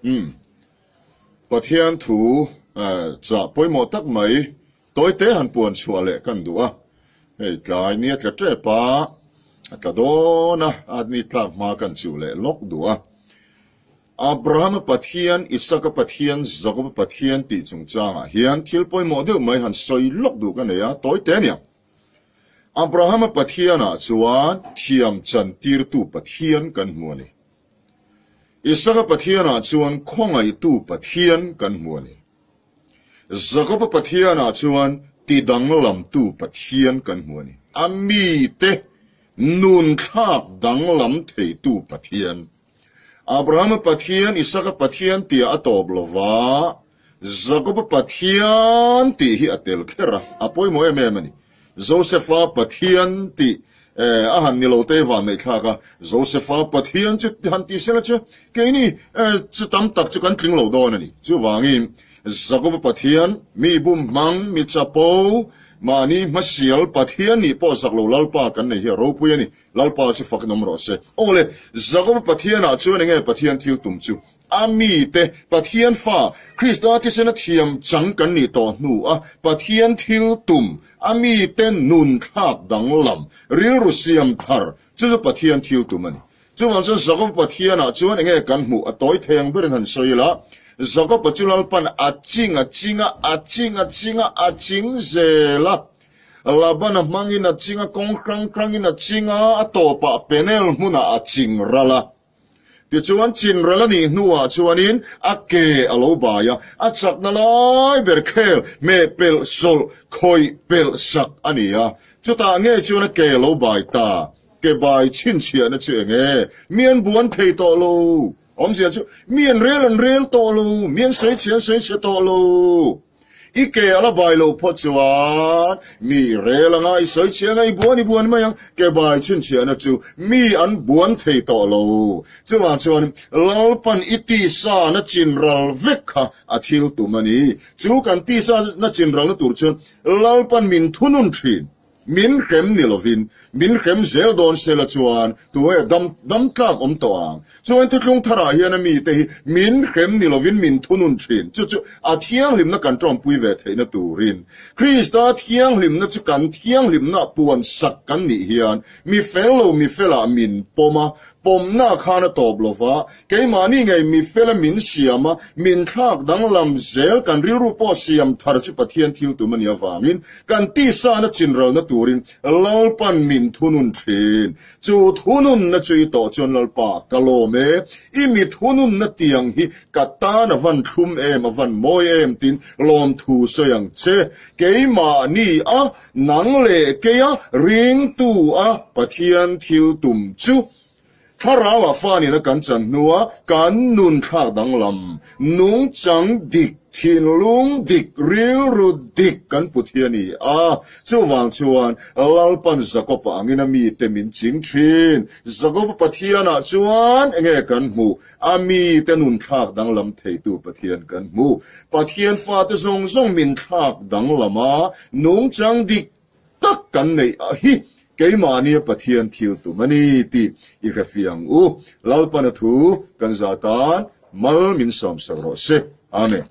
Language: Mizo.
Umm. Pathian thu chah pawimawh tak mai tawite han puan chhuah leh kan duh a. Hei tlai nia tla tep a, a tla dawn a, a ni tlak hma kan chuh leh lawk duh a. Abrahama Pathian, Isaka Pathian, Jakoba Pathian tih chungchangah hian thil pawimawh deuh mai han sawi lawk duh ka nei a, tawite ania. Abrahama Pathianah chuan thiam chantirtu Pathian kan hmu a ni. Isaka Pathianah chuan khawngaihtu Pathian kan hmu a ni. Jakoba Pathianah chuan tidanglamtu Pathian kan hmu a ni. A mite nunthlak danglam theitu Pathian. Abrahama Pathian, Isaka Pathian tia a tawp lo va, Jakoba Pathian tih hi a tel kher a, a pawimawh em em a ni. Josefa Pathian tih a han ni lo te van neih thlak a, Josefa Pathian chu han ti sela chu keini chu tam tak chu kan tling lo dawn a ni. Chuvangin Jakoba Pathian, mi bum hmang, mi chapo, mahni hmasial Pathian nih pawh zak lo Lalpa kan nei hi a ropui a ni. Lalpa chu fak nawm rawh se. Aw le, Jakoba Pathianah chuan enge Pathian thil tum chu? A mite, Pathian fa, Krista thisena thiam chang kan nih tawh hnu a, Pathian thil tum, a mite nun thlak danglam, rilru siam thar, chu chu Pathian thil tum a ni. Chuvang chuan Jakoba Pathianah chuan enge kan hmuh? A tawi thei ang berin han sawi ila, Jakoba chu Lalpan a ching a ching a, a ching a ching a, a ching zel a. Labana hmangin a ching a, kawng hrang hrangin a ching a, a tawpah Penel hmunah a ching ral a. Tichuan, chin ral a nih hnuah chuanin a ke a lo bai a, a chakna lai ber khel, hmeh pelh sawlh, khawih pelh sak a ni a. Chutah ngei chuan a ke a lo bai ta. Ke bai chhinchhiahna chu eng e? Mi an buan thei tawh lo. Awmzia chu, mi an rel an rel tawh lo, mi an sawi chhe an sawi chhe tawh lo. I ke a la bai lo phawt chuan mi i rel anga i sawi chhiang a, i buan i buan mai ang. Ke bai chhinchhiahna chu mi an buan thei tawh lo. Chuvang chuan Lalpan i tisa na chinral vek kha a thil tum a ni. Chu kan tisa na chinralna tur chuan Lalpan min thunun thin. Min hrem ni lovin, min hrem zel dawn sela chuan tunge dam dam tlak awm tawh ang? Chuan thuthlung tharah hian a mite hi min hrem ni lovin min thunun thin. Chu chu a thianghlimna kan tawmpui ve theihna turin. Krista thianghlimna chu kan thianghlimna puan sak kan nih hian mi fel lo mi felah min pawm a, Pawmna khan a tawp lo va, keimahni ngei mi fela min siam a, min thlak danglam zel kan rilru pawh siam thar chu Pathian thil tum a nih avangin kan tisa na chinralna turin Lalpan min thunun thin. Chu thununna chu i tawh chuan Lalpa ka lawm e, i mi thununna tiang hi ka tan a van thlum em, a van mawi em tiin lawmthu sawi ang che. Keimahni a Nang leh keia ringtu a Pathian thil tum chu Thlarauah fa nena kan chan hnua kan nun thlak danglam, nungchang dik, thinlung dik, rilru dik kan put hi a ni a. Chuvang chuan Lalpan Jakob-a angin a mite min ching thin. Jakob-a Pathianah chuan enge kan hmuh? A mite nun thlak danglam theitu Pathian kan hmu. Pathian fate zawng zawng min thlak danglam a, nungchang dik tak kan neih hi keimahnia Pathian thil tum a ni tih i hrefiang u. Lalpana thu kan za tan mal min sawmsak rawh se. Amen.